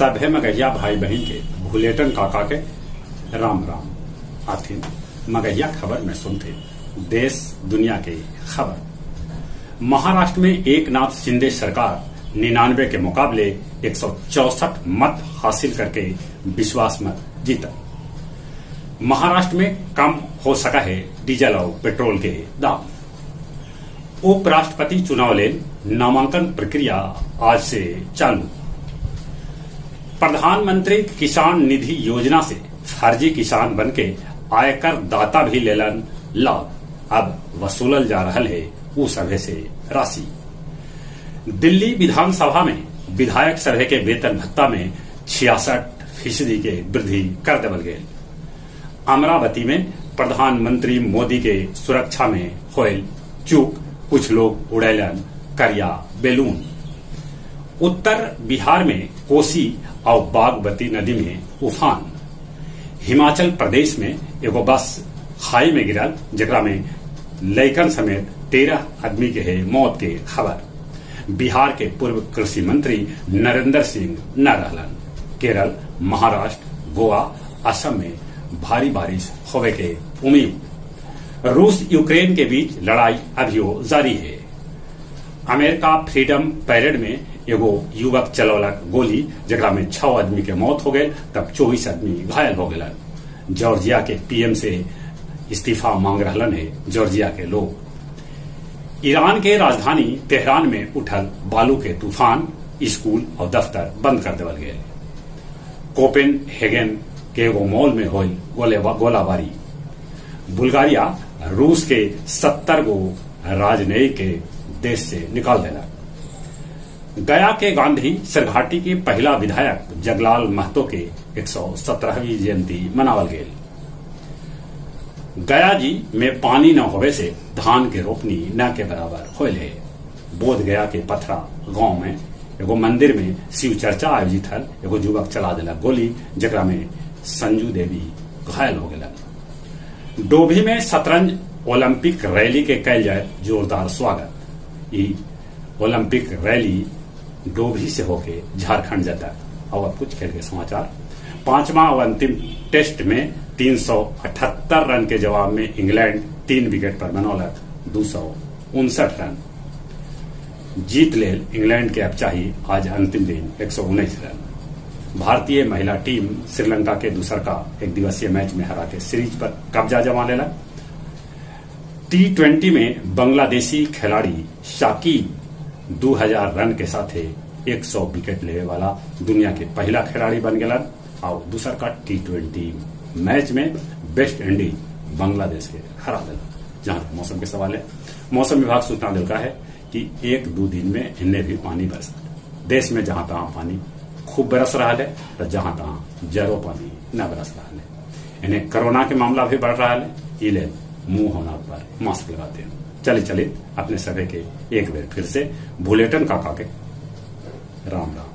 सभे मगहिया भाई बहिन के भुलेटन काका के राम राम। आथिन मगहिया खबर में सुनथिन देश दुनिया के खबर। महाराष्ट्र में एकनाथ शिंदे सरकार 99 के मुकाबले 164 मत हासिल करके विश्वास मत जीता। महाराष्ट्र में कम हो सका है डीजल और पेट्रोल के दाम। उपराष्ट्रपति चुनाव लेल नामांकन प्रक्रिया आज से चालू। प्रधानमंत्री किसान निधि योजना से फर्जी किसान बनके आयकर दाता भी लेलन लाभ, अब वसूलल जा रहल है उ सभे से राशि। दिल्ली विधानसभा में विधायक सभे के वेतन भत्ता में 66% के वृद्धि कर देवल गेल। अमरावती में प्रधानमंत्री मोदी के सुरक्षा में होयल चूक, कुछ लोग उड़ैलन करिया बेलून। उत्तर बिहार में कोसी और बागमती नदी में उफान। हिमाचल प्रदेश में एगो बस खाई में गिरल, जेकरा में लइकन समेत 13 आदमी के है मौत के खबर। बिहार के पूर्व कृषि मंत्री नरेंद्र सिंह न रहलन। केरल, महाराष्ट्र, गोवा, असम में भारी बारिश होवे के उम्मीद। रूस यूक्रेन के बीच लड़ाई अभियो जारी है। अमेरिका फ्रीडम परेड में एगो युवक चलौलक गोली, जेकरा में 6 आदमी के मौत हो गए तब 24 आदमी घायल हो गए। जॉर्जिया के पीएम से इस्तीफा मांग रहलन है जॉर्जिया के लोग। ईरान के राजधानी तेहरान में उठल बालू के तूफान, स्कूल और दफ्तर बंद कर देवल गए। कोपेनहेगन के एगो मॉल में होल गोलाबारी। बुल्गारिया रूस के 70 गो राजनयिक के देश से निकाल देलक। गया के गांधी सरघाटी के पहला विधायक जगलाल महतो के 117वीं जयंती मनावल गेल। गया जी में पानी न होवे से धान के रोपनी न के बराबर होल है। बोध गया के पथरा गांव में एगो मंदिर में शिव चर्चा आयोजित हल, एगो युवक चला देलक गोली, जेकरा में संजू देवी घायल हो गेलन। डोभी में शतरंज ओलंपिक रैली के कैल जाए जोरदार स्वागत। ई ओलंपिक रैली डोभी से होके झारखंड जाता। और अब कुछ खेल के समाचार। पांचवा और अंतिम टेस्ट में 378 रन के जवाब में इंग्लैंड 3 विकेट पर बनौलक 259 रन। जीत लेल इंग्लैंड के अब चाहिए आज अंतिम दिन 119 रन। भारतीय महिला टीम श्रीलंका के दूसर का एक दिवसीय मैच में हरा के सीरीज पर कब्जा जमा लेला। T20 में बांग्लादेशी खिलाड़ी शाकिब 2000 रन के साथे 100 विकेट लेवे वाला दुनिया के पहला खिलाड़ी बन गेलन और दूसर का T20 match में वेस्ट इंडीज बांग्लादेश के हरा दिला। जहां तक मौसम के सवाल है, मौसम विभाग सूचना दिलका है कि 1-2 दिन में इन्हें भी पानी बरस। देश में जहां तहां पानी खूब बरस रहा है तो जहां तहां जरो पानी न बरस रहा है। इन्हें कोरोना के मामला भी बढ़ रहा है, इले मुंह होना पर मास्क लगाते हैं। चले चले अपने सभी के एक बार फिर से भुलेटन काका के राम राम।